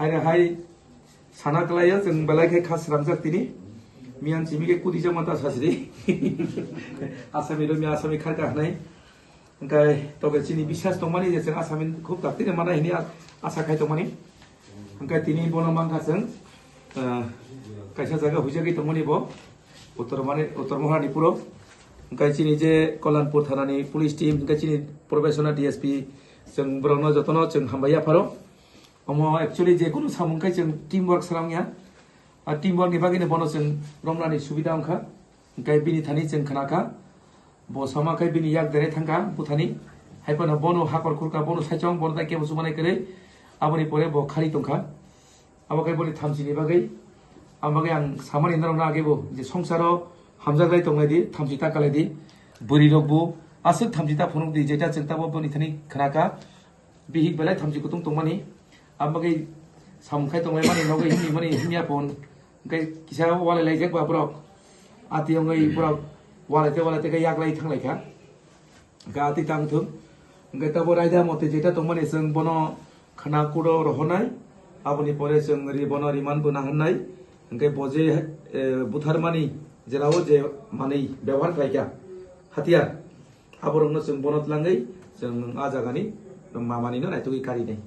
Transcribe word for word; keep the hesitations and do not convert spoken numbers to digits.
Haino hai sana kwlaiya, chwng belai khe kha srangjak tini. Miyan simi khe kudi jama ta sasidi. Asami ro mi asami kharka hanai. Hwnkhe toke chini biswas tongmani je chwng asami khub dakti rw mana hini a-, asa khai tongmani. Hwnkhe tini bono mankha chwng, ah, kaisa jaga huijagwi tongmani bo. Uttor mani, Uttor Mohani puro. Hwnkhe chini je Kollanpur thanani police team, hwnkhe chini professional D S P, chwng borokno jotono chwng hambai yapharo. Omo actually je kunu samung khe chwng team work srang ya. A team work ni bagwi no bono chwng romnani subida wngkha. Hwnkhe bini thani chwng khna kha. Bo sama khe bini yak dere thangkha buthani. Hai phano bono hakor khulkha, bono saichong, bono tai kebo chubanai kwrwi. Aboni pore bo khari tongkha. Abo khe boni thamchi ni bagwi. Ang bagwi ang samani norokno age bo je songsaro hamjaklai tonglai di, thamchi ta kalai di. Bwrwi rok bo aswk thamchi ta phunuk di, jeta chwng tabo boni thani khna kha. Bihik belai thamchi kutung tongmani. Ang bagwi samung khai tonglai mani, nogwi himni mani, himya phone. Hwnkhe kisa walai laijak ba borok. Ati wngwi borok walai te walai te khe yaklai thanglai kha. Hwnkhe ati tang thung. Hwnkhe tabo raida mote jeta tongmani chwng bono khna kudo rohornai. Aboni pore chwng ri bono riman bo naharnai. Hwnkhe bo je, eh, butharmani jelao je manwi bebohar khlaikha, hatiyar. Aborokno chwng bono tlangwi chwng a jagani mamani no naitugwi karinai.